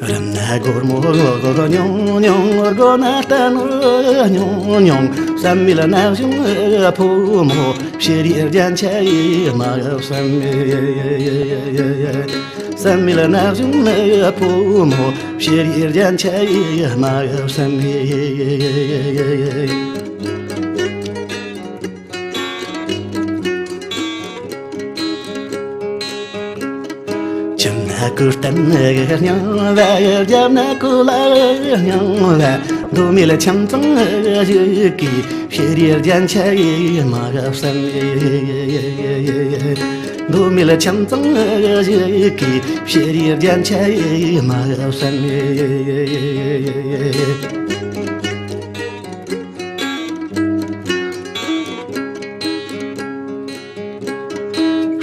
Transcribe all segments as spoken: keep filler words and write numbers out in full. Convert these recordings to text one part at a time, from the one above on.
རབ་ན་སྒོར་མོ་ཉུང་ཉུང་། སྒོར་ན་རྟ་ནོར་ཉུང་ཉུང་། བསམ་མེད་ན་གཞུང་ཕོ་མོ། ཕྱི་རིའི་རྒྱན་ཆ་ཡིས་མ་བསམ། བསམ་མེད་ན་གཞུང་ཕོ་མོ། ཕྱི་རིའི་རྒྱན་ཆ་ཡིས་མ་བསམ། ཁྱིམ་ན་ཀུ་སྟན་སྙིང་བ། རྒྱབ་ན་ཀུ་ལ་སྙིང་བ། མདོ་མེད་ཁྱིམ་ཚང་ཞིག་གི། ཕྱི་རིའི་རྒྱན་ཆ་ཡིས་མ་བསམ། མདོ་མེད་ཁྱིམ་ཚང་ཞིག་གི། ཕྱི་རིའི་རྒྱན་ཆ་ཡིས་མ་བསམ།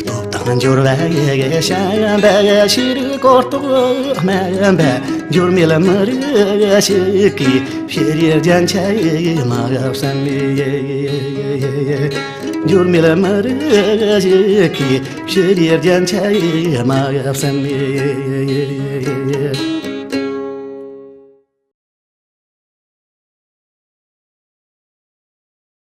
སྟོབས་དང་འབྱོར་བ་ཞན་པ། ཤེས་རིག་གོ་རྟོགས་དམན་པ། འབྱོར་མེད་མི་རིགས་ཤིག་གི། ཕྱི་རིའི་རྒྱན་ཆ་ཡིས་མ་བསམ། འབྱོར་མེད་མི་རིགས་ཤིག་གི། ཕྱི་རིའི་རྒྱན་ཆ་ཡིས་མ་བསམ།